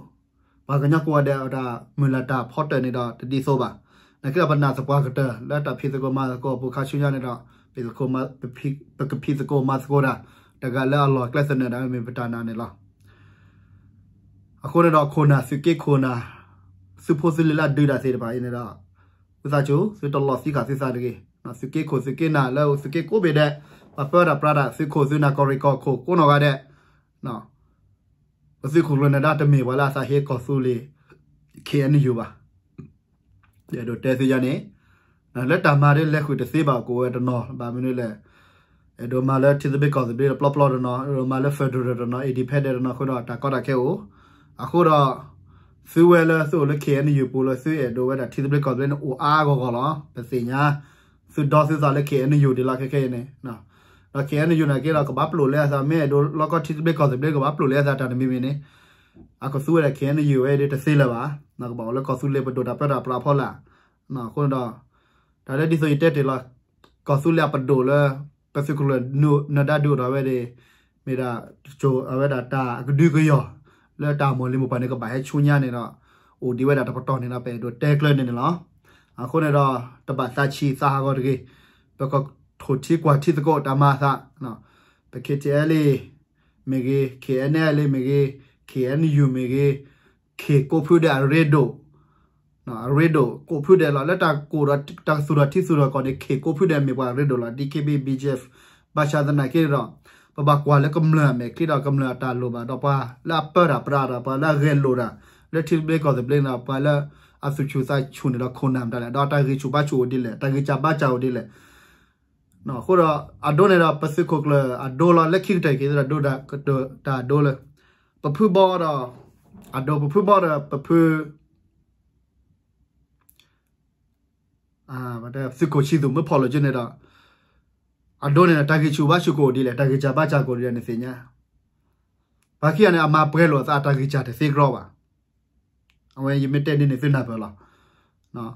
ပှၤကညီကိးဂၤဒဲးအတၢ်မုၢ်လၢ်တၢ်ဖီတၢၢ်န့ၣ်ဒီး တဒ်သိးဘၣ်. နာ်က့ဒီးပနာ်သပှၢ်ကတၢၢ် လၢတၢ်ဖံးသကိးမၤသကိးအပူၤခါဆူညါန့ၣ်ဒီး ပကဖံးသကိးမၤသကိးတၢ် တဂၤလၢအလီၢ်ကျဲသနၢၣ်ဒၣ်မ့ၢ်ပတၢ်နာ်န့ၣ်လီၤ. အဃိန့ၣ်ဒီးခိၣ်နၢ် သုးက့ခိၣ်နၢ် သုးဖိသုလံၤလၢအဒုးတၢ်သ့ၣ်တဖၣ်အံၤန့ၣ်ဒီး သုသးစူၤ သုတလီၤသံဃာ်သုသးတဂ့ၤ. သုးက့ခိၣ်သုးက့နၢ်လၢသုးက့ကိးဘ့ၣ်ဒဲး ပှၤပၢတၢ်ပြးတၢ် သုးခိၣ်သုးနၢ်ကီၢ်ရ့ၣ်ကီၢ်ခိၣ်ကိးနီၢ်ဂၤဒဲး ပသုးခိၣ်ကျၢၢ်နၢၤဒါတမ့ၢ်ပှၤလၢအသးဟ့ကီၢ်သူလ့ၤ ခ့ၣ်အဲၣ်ယူၣ် ဘၣ်. ယအဲၣ်ဒိးတဲသုယါန့ၣ် လၢတၢ်မၤဒ်လဲၤဃုာ်တသ့ဘၣ်အိၣ်ဝဲတနီၤ ဘၣ်မနုၤလဲၣ် အဲၣ်ဒိးမၤလၢထံသဘျ့ကီၢ်သဘျ့တပျီပျီတနီၤ အဲၣ်ဒိးမၤလၢ federal တနီၤ independent တနီၤအဃိဒီးတၢ်ကီတၢ်ခဲအိၣ် အဃိဒီး သုဝဲလၢသုအိၣ်လၢ ခ့ၣ်အဲၣ်ယူၣ် ပူၤလၢသုအဲၣ်ဒိးဝဲဒၣ်ထံသဘျ့ကီၢ်သဘျ့န့ၣ် အိၣ်အါအါဂီၢ်ဂီၢ်လီၤ. ပသ့ၣ်ညါ သုဒီသုသးလၢ ခ့ၣ်အဲၣ်ယူၣ် ဒ်လီၤခဲခဲအံၤန့ၣ် ဒီး ခ့ၣ်အဲၣ်ယူၣ် နာ်က့ဒီး ကဘၣ်ပျိာ်လၢအသး မ့ၢ်အဲၣ်ဒိးလီၢ်ကီၢ်ထံသဘျ့ကီၢ်သဘျ့ ကဘၣ်ပျိာ်လၢအသးတၢ်တမံၤမံၤန့ၣ် အကသူဝဲဒၣ် ခ့ၣ်အဲၣ်ယူၣ် ဝဲဒၣ်တသ့လၢၤဘၣ်. ကဘၣ်အိၣ်လၢကီၢ်သူလ့ၤပဒိၣ်တၢ်ပၢတၢ်ပြးဖီလာ်. အဃိန့ၣ်ဒီး တၢ်လၢဒ်သိးယတဲတ့ၢ်လီၤ ကီၢ်သူလ့ၤအပဒိၣ်လၢ ပသုးခိၣ်ကျၢၢ်နၢၤဒါဒုးအိၣ်ထီၣ်ဝဲဒၣ် မ့ၢ်ဒၣ် တစိၤအဝဲဒၣ်တၢ်အကဒုကယီၢ် လၢတၢ်မိၢ်လံၤမိၢ်ပှၢ်န့ၣ် ကဘၣ်ဟဲဆူညါန့ၣ်ဒီး အိၣ်ဒံးဝဲဒၣ်တပတီၢ်န့ၣ်ဒီး ပအဲၣ်ဒိးတဲကျၢၤန့ၣ်န့ၣ်လီၤ. အဃိန့ၣ်ဒီး တဘၣ်သးဆံးသးဟးဂီၤတဂ့ၤ, ပကထိၣ်ထံကွၢ်ထံသကိးတၢ်မၤအသး, ပ KTLA မ့ၢ်ဂ့ၤ, KNLA မ့ၢ်ဂ့ၤ, KNU မ့ၢ်ဂ့ၤ, ခ့ၣ်ကိးဖုဒဲးအရ့ဒိၣ် အရ့ဒိၣ်ကိးဖုဒဲးလီၤ. လၢတၢ်ကိးဒီးတၢ်ကသူၣ်ထီၣ်ထံသူၣ်ထီၣ်ကီၢ်န့ၣ် ခ့ၣ်ကိးဖုဒဲးမ့ၢ်ပှၤအရ့ဒိၣ်လီၤ. DKBA BGF ဘၣ်ဆၣ်သနာ်က့ဒီး ပဘၣ်ကွၢ်လၢကမျၢၢ်အမဲာ်ချံဒီး ကမျၢၢ်အတၢ်လိၣ်ဘၣ်ဒီး ပှၤလၢအပၢတၢ်ပြးဒီး ပှၤလၢအဂဲၤလိာ်တၢ် လၢထံသဘျ့ကီၢ်သဘျ့န့ၣ်ဒီး ပှၤလၢအသူၣ်ဆူၣ်သးဆူၣ်န့ၣ်ဒီး ခိၣ်နၢ်မတၤလဲၣ်, ဒီးတၢ်ဂံၢ်ဆူၣ်ဘါဆူၣ်အိၣ်ဒ်လဲၣ်, တၢ်ဂံၢ်စၢ်ဘါစၢ်အိၣ်ဒ်လဲၣ်. အဃိဒီး အဒိန့ၣ်ဒီး ပသုးခိၣ်ကျၢၢ်အဒိလီၤ. လၢခံကတၢၢ်က့ၤဒီး ဒိတၢ်ဒိလၢ ပဖုဘီဒီး အဒိ ပဖုဘီဒီး ပဖု သုးခိၣ်ဆံသူၣ်မ့ၢ်ဖီၣ်လိာ်က့ၤန့ၣ်ဒီး အဒိန့ၣ်ဒီး တၢ်ဂံၢ်ဆူၣ်ဘါဆူၣ်ကအိၣ်ဒ်လဲၣ်, တၢ်ဂံၢ်စၢ်ဘါစၢ်ကအိၣ်ဒ်လဲၣ်န့ၣ်သ့ၣ်ညါ. ပှၤခံဂၤန့ၣ် အမၤပှဲၤလိာ်အသး အတၢ်ဂံၢ်စၢ်တသ့ကရီဘၣ်. အဝဲယမ့ၢ်တဲဒ်န့ၣ်သုနၢ်ပၢၢ်လီၤ.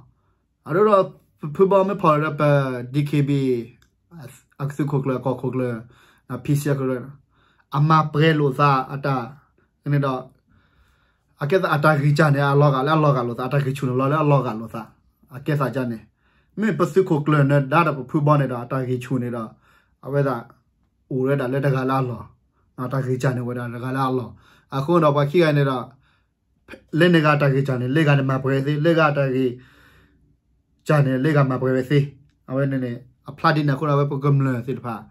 အဒိဒီး ပဖုဘီမ့ၢ်ဖီၣ်လီၤဒီး ပ DKBA အသုးခိၣ်ကျၢၢ် အကီၢ်ခိၣ်ကျၢၢ် PC အကီၢ်ကျၢၢ် အမၤပှဲၤလိာ်သးအတၢ်န့ၣ်ဒီး အကဲသးအတၢ်ဂံၢ်စၢ်န့ၣ် အလီၤဂာ်လၢအလီၤဂာ်လိာ်သး, အတၢ်ဂံၢ်ဆူၣ်န့ၣ်လီၤလၢအလီၤဂာ်လိာ်သး, အကဲသးဒ်န့ၣ်. မ့မ့ၢ်ပသုးခိၣ်ကျၢၢ်န့ၣ်ဒါဒီးပဖုဘီန့ၣ်ဒီး အတၢ်ဂံၢ်ဆူၣ်န့ၣ်ဒီး အဝဲဒၣ် အိၣ်ဝဲဒၣ်လၢတဂၤလၢအလီၢ်, တၢ်ဂံၢ်စၢ်န့ၣ်အိၣ်ဝဲဒၣ်တဂၤလၢအလီၢ်. အဃိဒီးပှၤခံဂၤန့ၣ်ဒီး လၢန့ၣ်ဂၤတၢ်ဂံၢ်စၢ်န့ၣ် လၢဂၤန့ၣ်မၤပှဲၤဝဲသ့, လၢဂၤတၢ်ဂံၢ် စၢ်န့ၣ် လၢဂၤမၤပှဲၤဝဲသ့. အဝဲန့ၣ်န့ၣ် အဖျါဒ်န့ၣ်အဃိဒီး အဝဲပကမျၢၢ်သ့ၣ်တဖၣ်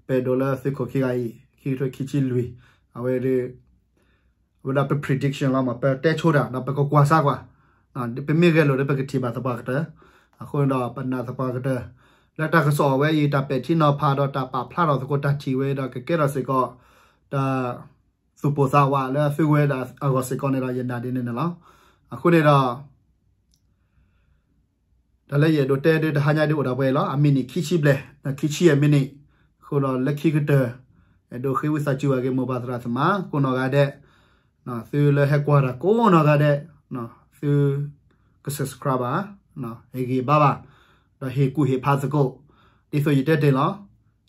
ပအဲၣ်ဒိးလၢသုးခိၣ်ခံဂၤအံၤ ခံကထိခံဆံလွံၢ် အဝဲဒၣ် အဝဲဒၣ်ပ prediction လီၤမး, ပတဲဆိတၢ်ဒီးပကကွၢ်စၢ်ကွၢ်, ပမ့ၢ်ဂဲၤလိာ်ဒီး ပကထံၣ်ဘၣ်သပှၢ်ကတၢၢ်. အဃိန့ၣ်ဒီး ပနာ်သပှၢ်ကတၢၢ် လၢတၢ်ကစီၣ်အဝဲအံၤ တၢ်ပဲာ်ထံနီၤဖးဒီး တၢ်ပာ်ဖျါထီၣ်သကိးတၢ်ထံၣ်ဝဲဒီး ကကဲထီၣ်စ့ၢ်ကီး တၢ်သူၣ်ပိၢ်သးဝးလၢအသုဝဲဒၣ်အဂီၢ်စ့ၢ်ကီးန့ၣ်ဒီး ယနာ်ဒ်န့ၣ်န့ၣ်လီၤ. အဃိန့ၣ်ဒီး တၢ်လၢယအဲၣ်ဒိးတဲဒ်တဟါညါဒ်အိၣ်ဒၣ်ပှဲၤလီၤ. အမံးနံးခံဆံဘျဲၣ်, ခံဆံယဲၢ်မံးနံး, အဃိဒီးလၢခံကတၢၢ် အဲၣ်ဒိးဃ့ဝံသးစူၤဘၣ်က့ၤ မိၢ်ပၢ်သရၣ်သမါကိးနီၢ်ဂၤဒဲး, သုလၢဟဲကွၢ်တၢ်ကိးနီၢ်ဂၤဒဲး, သုက subscribe ဘၣ်, ဟ့ၣ်ဂံၢ်ဘါဘၣ်, ဒီးဟ့ၣ်ကူၣ်ဟ့ၣ်ဖးသကိး, ဒ်သိးယတဲတ့ၢ်လီၤ.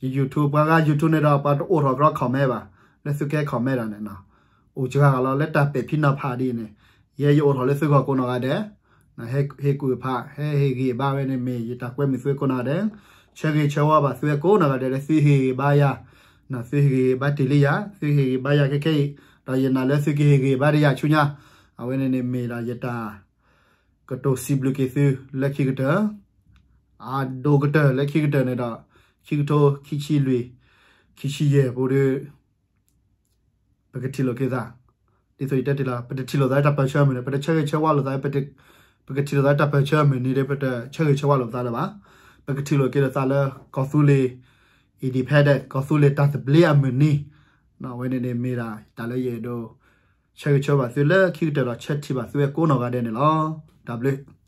ယ YouTube ပှၤဂၤ YouTube န့ၣ်ဒီး ပှၤတအိၣ်ထီၣ်ကရီခီၣ်မဲဘၣ်, လၢသုကဲခီၣ်မဲဒၣ်န့ၣ်, အိၣ်စှၤဂၤလီၤ လၢတၢ်ပဲာ်ဖံနီၤဖးဒ်အံၤန့ၣ်, ယဲယအိၣ်ထီၣ်လၢသုဂီၢ်ကိးနီၢ်ဂၤဒဲး, ဟဲဟ့ၣ်ကူၣ်ဟ့ၣ်ဖး ဟဲဟ့ၣ်ဂံၢ်ဟ့ၣ်ဘါဝဲန့ၣ် မ့ၢ်ယတၢ်ကွဲမုာ်သုဝဲကိးနီၢ်ဂၤဒဲး, ဆၢဂ့ၤဆၢဝါဘၣ်သုဝဲကိးနီၢ်ဂၤဒဲး လၢသုဟ့ၣ်ဂံၢ်ဘါယၤ, သုဟ့ၣ်ဂံၢ်ဟ့ၣ်ဘါတ့ၢ်လံယၤ, သုဟ့ၣ်ဂံၢ်ဟ့ၣ်ဘါယၤခဲခဲအံၤ, ဒီးယနာ်လၢသုကဟ့ၣ်ဂံၢ်ဟ့ၣ်ဘါတ့ၢ်ယၤဆူညါ, အဝဲန့ၣ်န့ၣ်မ့ၢ်ဒၣ်ယတၢ် ကတိၤစံးဘျုးက့ၤသုလၢခံကတၢၢ်, အဒိၣ်ကတၢၢ်လၢခံကတၢၢ်န့ၣ်ဒီး ခံကထိခံဆံလွံၢ် ခံဆံယဲၢ်ပူၤဒီး ပကထံၣ်လိာ်က့ၤသး, ဒ်သိးယတဲတ့ၢ်လီၤ ပတထံၣ်လိာ်သးလၢတၢ်ပၢၢ်ဆၢမုၢ်နံၤ, ပတဆၢဂ့ၤဆၢဝါလိာ်သး, ပကထံၣ်လိာ်သးလၢတၢ်ပၢၢ်ဆၢမုၢ်နံၤဒီး ပတဆၢဂ့ၤဆၢဝါလိာ်သးလၢၤဘၣ်. ပကထံၣ်လိာ်က့ၤလိာ်သးလၢ ကီၢ်သူလ့ၤ independent ကီၢ်သူလ့ၤတၢ်သဘျ့အမုၢ်နံၤ, အဝဲန့ၣ်န့ၣ်မ့ၢ်ဒၣ်တၢ်လၢယအဲၣ်ဒိး ဆၢဂ့ၤဆၢဝါဘၣ်သုလၢခံကတၢၢ်ဒီး ဆၢထံၣ်ဘၣ်သုဝဲကိးနီၢ်ဂၤဒဲးန့ၣ်လီၤ. တၢ်ဘျုး